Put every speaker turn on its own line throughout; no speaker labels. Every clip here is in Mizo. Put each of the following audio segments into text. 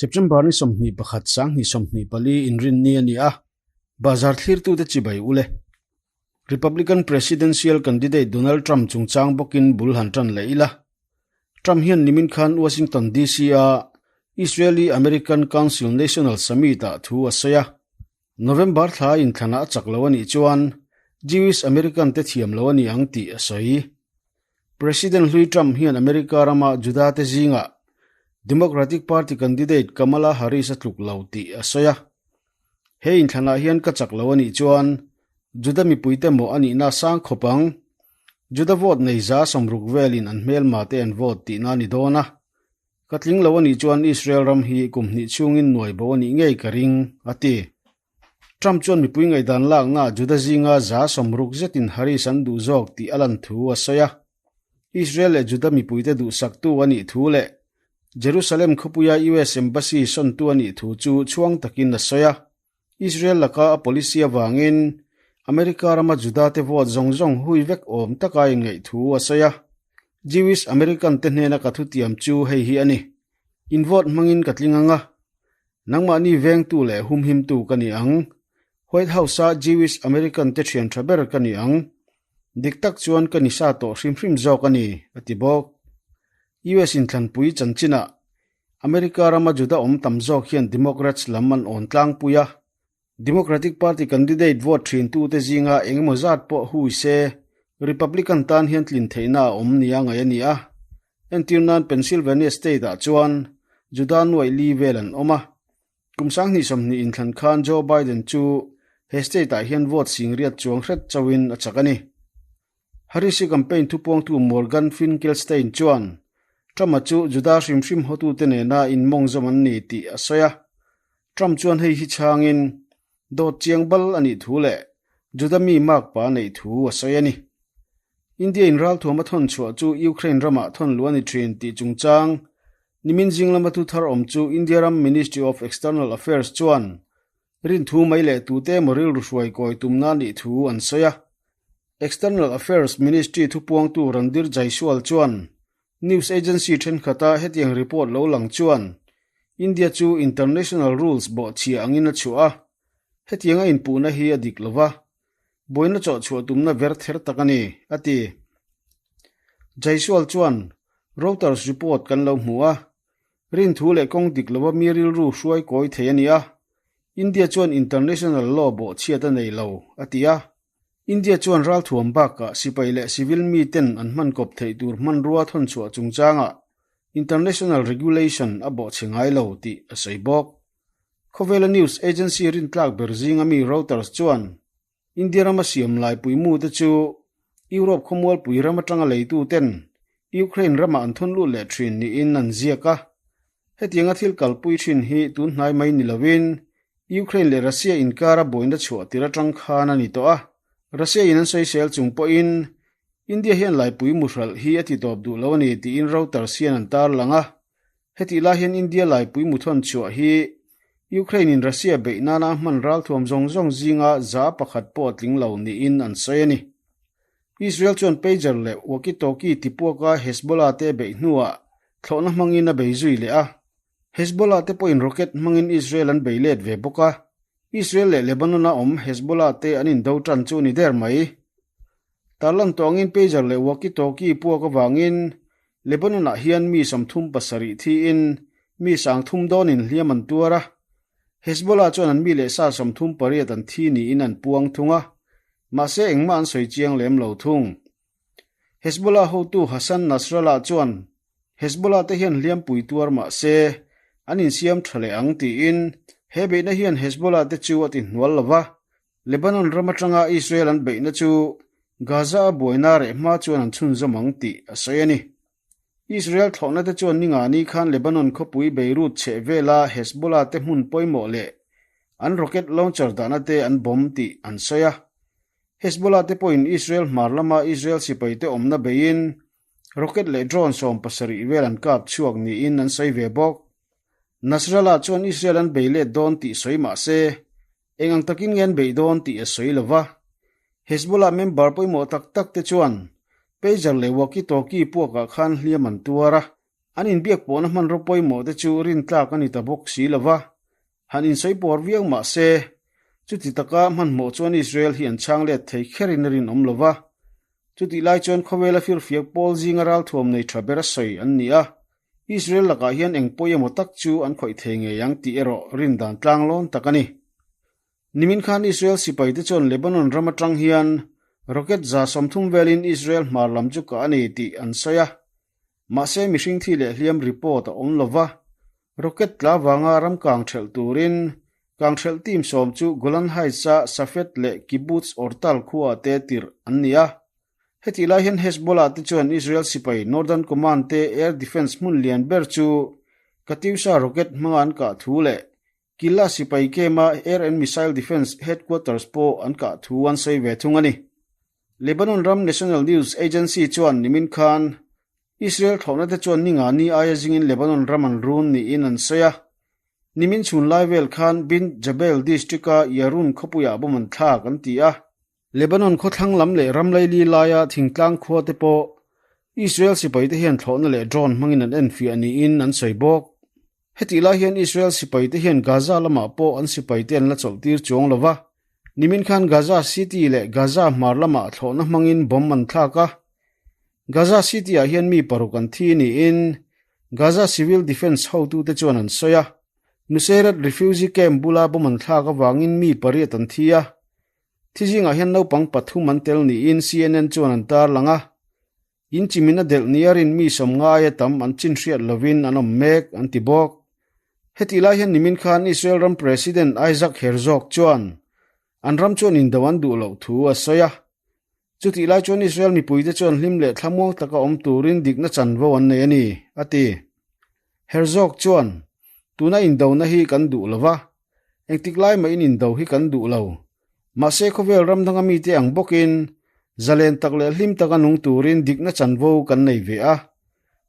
September ni 21 2024 inrinni a ni a, Bazar thlirtute chibai ule. Republican presidential candidate Donald Trump chungchang bawkin bul han tan leh ila. Trump hian nimin khan Washington DC a Israeli American Council National Summit ah thu a sawi a. November thla inthlanah a chak lo a nih chuan Jewish American te thiam lo a ni ang tih a sawi. President hlui Trump hian America rama Juda te zingah Democratic Party candidate Kamala Harris a tluk lo tih a sawi a. He inthlanah hian ka chak lo a nih chuan Juda mipuite maw a nihna sang khawp ang. Juda vote nei 60% velin an hmelma te an vote tihna a ni dawn a. Ka tling lo a nih chuan Israel ram hi kum hnih chhungin nuai bo a nih ngei ka ring, a ti. Trump chuan mipui ngaihdan laknaah Juda zinga 60% zetin Harris an duh zawk tih a lan thu a sawi a. Israel leh Juda mipuite duhsaktu a nih thu leh Jerusalem khawpuia US Embassy sawntu a nih thu chu chhuang takin a sawi a. Israel laka a policy avangin America rama Juda te vote zawng zawng hui vek awm taka inngaih thu a sawi a. Jewish American te hnena ka thutiam chu hei hi a ni, In vote hmangin ka tling ang a, nangmahni vengtu leh humhimtu ka ni ang. White House-a Jewish American te thian tha ber ka ni ang. Dik tak chuan ka ni sa tawh hrim hrim zawk a ni, a ti bawk. US inthlanpui chanchinah America rama Juda awm tam zawk hian Democrats lam an awn tlangpui a, Democratic Party candidate vote thintute zinga engemaw zat pawh hui se, Republican tan hian tlin theihna a awm nia ngaih a ni a. Entir nan Pennsylvania state-ah chuan Juda nuaih li vel an awm a. Kum 2020 inthlan khan Joe Biden chu he state-ah hian vote singriat chuang hret chauhin a chak a ni. Harris-i campaign thupuangtu Morgan Finkelstein chuan Trump-a chu Juda hrim hrim hotute nena inmawngzawm an ni tih a sawi a. Trump chuan hei hi chhangin dawt chiang bal a nih thu leh Juda mi makpa neih thu a sawi a ni. India in ralthuam a thawn chhuah chu Ukraine ramah thawn luh a ni thin tih chungchang nimin zing lama thu thar awm chu India ram Ministry of External Affairs chuan Rinthu mai leh tute emaw rilru hruai kawi tumna nih thu an sawi a. External Affairs Ministry thupuangtu Randhir Jaiswal chuan news agency thenkhat a hetiang report lo lang chuan India chu international rules bawhchhia angin a chhuah a, hetiang a inpuhna hi a dik lova, buaina chawhchhuah tumna ver ther tak a ni, a ti. Jaiswal chuan, Reuters report kan lo hmu a, Rinthu leh kawng dik lova mi rilru hruai kawi thei a ni a, India chuan international law bawhchhiat a nei lo, a ti a. India chuan ralthuam bakah sipai leh civil miten an hman kawp theih tur hmanrua thawnchhuah chungchangah international regulation a bawhchhe ngai lo tih a sawi bawk. Khawvela news agency rintlak ber zinga mi Reuters chuan India rama siam laipui mu te chu Europe khawmualpui ram atanga leituten Ukraine ramah an thawn lut leh thin niin an ziak a. Hetianga thil kalpui thin hi tun hnai mai ni lovin Ukraine leh Russia inkara buaina chhuah tir atang khan a ni tawh a. Russia in an sawisel chung pawhin India hian laipui mu hralh hi a ti tawp duh lo a ni tiin Reuters hian an tarlang a. Hetih lai hian India laipui mu thawn chhuah hi Ukraine in Russia beih nana a hman ralthuam zawng zawng zinga 1% pawh a tling lo niin an sawi a ni. Israel chuan pager leh walkie-talkie tipuaka Hezbollah te beih hnuah thlawhna hmangin a bei zui leh a. Hezbollah te pawhin rocket hmangin Israel an bei let ve bawk a. Israel leh Lebanon-a awm Hezbollah te an indo tan chu a ni der mai. Tarlan tawngin pager leh walkie-talkie puak avangin Lebanon-ah hian mi 37 thiin mi 30 dawnin hliam an tuar a. Hezbollah chuan an mi leh sa 38 an thi niin an puang thung a, mahse engmah an sawi chiang lem lo thung. Hezbollah hotu Hassan Nasrallah chuan Hezbollah te hian hliampui tuar mahse an insiam tha leh ang tiin he beihna hian Hezbollah te chu a ti hnual lo va, Lebanon ram atanga Israel an beihna chu Gaza a buaina reh hma chuan an chhunzawm ang tih a sawi a ni. Israel thlawhna te chuan ningani khan Lebanon khawpui Beirut chheh vela Hezbollah te hmun pawimawh leh an rocket launcher dahna te an bomb tih an sawi a. Hezbollah te pawhin Israel hmar lama Israel sipai te awmna beiin rocket leh drone 70 vel an kap chhuak niin an sawi ve bawk. Nasrallah chuan Israel an bei let dawn tih sawi mah se, Eng ang takin nge an beih dawn tih a sawi lo va. Hezbollah member pawimawh tak tak te chuan pager leh walkie-talkie puakah khan hliam an tuar a. An inbiak pawhna hmanraw pawimawh te chu rintlak a ni ta bawk si lo va, han insawi pawr viau mah se, chuti taka hmanhmawh chuan Israel hi an chhang let thei kherin a rinawm lo va. Chutih lai chuan khawvela firfiak pawl zinga ralthuam nei tha bera sawi an ni a, Israel lakah hian eng pawi emaw tak chu an khawih thei ngei ang tih erawh rindan tlanglawn tak a ni. Nimin khan Israel sipaite chuan Lebanon ram atang hian rocket 30 velin Israel hmar lam chu kah a ni tih an sawi a. Mahse mihring thi leh hliam report a awm lova, rocket tla vanga ram kang thelh turin kangthelh team 10 chu Golan Heights-a Safed leh Kibbutz Ortal khuaah te tirh an ni a. Hetih lai hian Hezbollah te chuan Israel sipai Northern Command te air defence hmun lian ber chu Katyusha rocket hmanga an kah thu leh Killa sipai camp-a Air and Missile Defence Headquarters pawh an kah thu an sawi ve thung a ni. Lebanon ram National News Agency chuan nimin khan Israel thlawhna te chuan ni nga ni aia zingin Lebanon ram an run niin an sawi a. Nimin chhun lai vel khan Bint Jbeil district-a Yarun khawpuiah bomb an thlak an ti a. Lebanon khawthlang lam leh ram laili laia thingtlang khua te pawh Israel sipai te hian thlawhna leh drone hmangin an enfiah niin an sawi bawk. Hetih lai hian Israel sipai te hian Gaza lamah pawh an sipai te an la chawlh tir chuang lo va. Nimin khan Gaza City leh Gaza hmar lamah thlawhna hmangin bomb an thlak a. Gaza City-ah hian mi paruk an thi niin Gaza Civil Defence hotute chuan an sawi a. Nuseirat Refugee Camp bula bomb an thlak avangin mi pariat an thi a. Thi zingah hian naupang pathum an tel niin CNN chuan an tarlang a. In chimin a delh nia rin mi 50 aia tam an chin hriat lovin an awm mek, an ti bawk. Hetih lai hian nimin khan Israel ram President Isaac Herzog chuan an ram chuan indo an duh loh thu a sawi a. Chutih lai chuan Israel mipuite chuan hlim leh thlamuang taka awm turin dikna chanvo an nei a ni, a ti. Herzog chuan, Tuna indona hi kan duh lo va, engtik lai mahin indo hi kan duh lo. Mahse khawvel ram danga mite ang bawkin zalen tak leh hlim taka nung turin dikna chanvo kan nei ve a.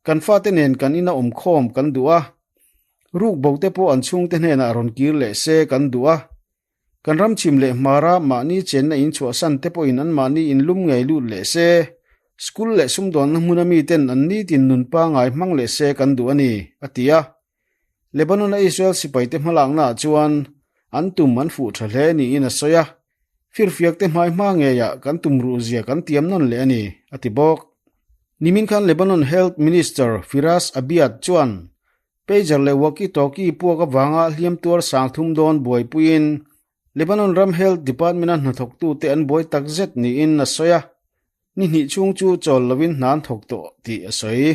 Kan fate nen kan ina awm khawm kan duh a. Ruk bo te pawh an chhungte hnenah rawn kir leh se kan duh a. Kan ram chhim leh hmara mahni chenna in chhuahsan te pawhin an mahni in lum ngei lut leh se, school leh sumdawnna hmuna miten an nitin nun pangai hmang leh se kan duh a ni, a ti a. Lebanon-a Israel sipaite hmalaknaah chuan an tum an fuh tha hle niin a sawi a, Firfiakte hmai hma ngeiah kan tum ruhzia kan tiam nawn leh a ni, a ti bawk. Nimin khan Lebanon Health Minister Firas Abiad chuan pager leh walkie-talkie puak avanga hliam tuar 3000 dawn buaipuiin Lebanon ram Health Department-a hnathawktute an buai takzet niin a sawi a, ni hnih chhung chu chawl lovin hna an thawk tawh tih a sawi.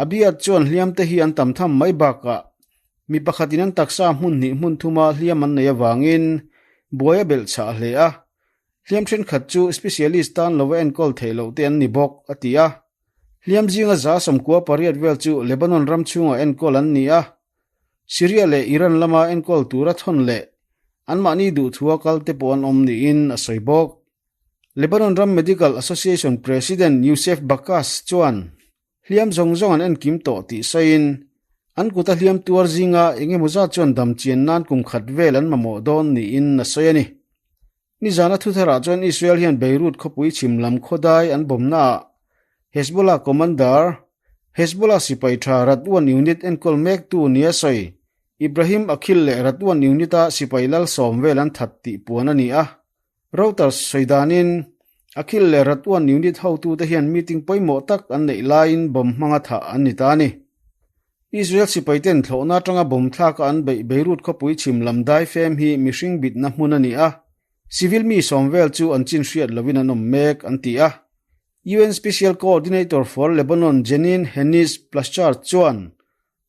Abiad chuan hliamte hi an tam tham mai bakah mi pakhatin an taksa hmun hnih hmun thuma hliam an nei avangin buai a belh chhah hle a, hliam thenkhat chu specialist tan lova enkawl theih loh te an ni bawk, a ti a. Hliam zinga 98 vel chu Lebanon ram chhungah enkawl an ni a, Syria leh Iran lama enkawl tura thawn leh anmahni duhthua kal te pawh an awm niin a sawi bawk. Lebanon ram Medical Association President Youssef Bakas chuan hliam zawng zawng an enkim tawh tih sawiin, an kuta hliam tuar zinga eng emaw zat chuan dam chian nan kum khat vel an mamawh dawn niin a sawi a ni. Nizana thutharah chuan Israel hian Beirut khawpui chhim lam khawdai an bawmnaah Hezbollah commander, Hezbollah sipai tha Radwan unit enkawl mektu nia sawi Ibrahim Akhil leh Radwan unit-a sipai lal 10 vel an that tih puan a ni a. Reuters sawi danin, Akhil leh Radwan unit hotute hian meeting pawimawh tak an neih laiin bomb hmanga thah an ni ta a ni. Israel sipaiten thlawhna atanga bomb thlaka an beih Beirut khawpui chhim lam daifem hi mihring bitna hmun a ni a, civil mi 10 vel chu an chin hriat lovin an awm mek, an ti a. UN Special Coordinator for Lebanon Jeanine Hennis Plasschaert chuan,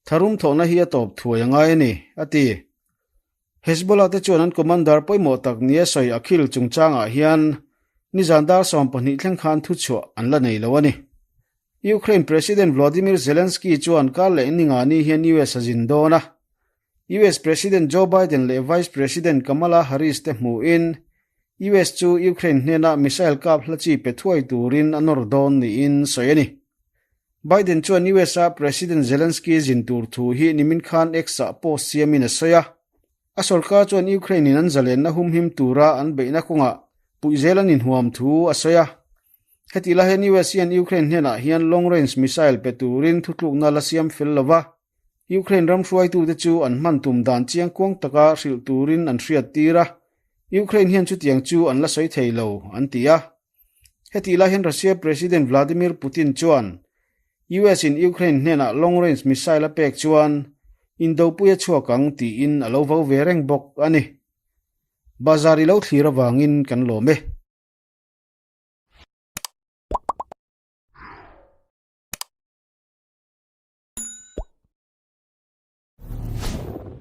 Tharum thawhna hi a tawp thuai a ngai a ni, a ti. Hezbollah te chuan an commander pawimawh tak nia sawi Akhil chungchangah hian nizan dar 12 thleng khan thuchhuah an la nei lo a ni. Ukraine President Volodymyr Zelensky chuan kar leh ninga ni hian US a zin dawn a. US President Joe Biden leh Vice President Kamala Harris te hmuhin US chu Ukraine hnena missile kap hla chi pe thuai turin a nawr dawn niin sawi a ni. Biden chuan US-a President Zelensky zin tur thu hi nimin khan X-ah post siamin a sawi a. A sorkar chuan Ukraine-in an zalenna humhim tura an beihna kawngah puih zel an inhuam thu a sawi a. Heti lai hian US hian Ukraine hnenah hian long range missile pe turin thutlukna la siam fel lo va, Ukraine ram hruaitute chu an hman tum dan chiang kuang taka hrilh turin an hriat tir a, Ukraine hian chutiang chu an la sawi thei lo, an ti a. Heti lai hian Russia President Vladimir Putin chuan US in Ukraine hnenah long range missile a pek chuan indopui a chhuak ang tiin a lo vo ve reng bawk a ni. Bazar i lo thlir avangin kan lawm e.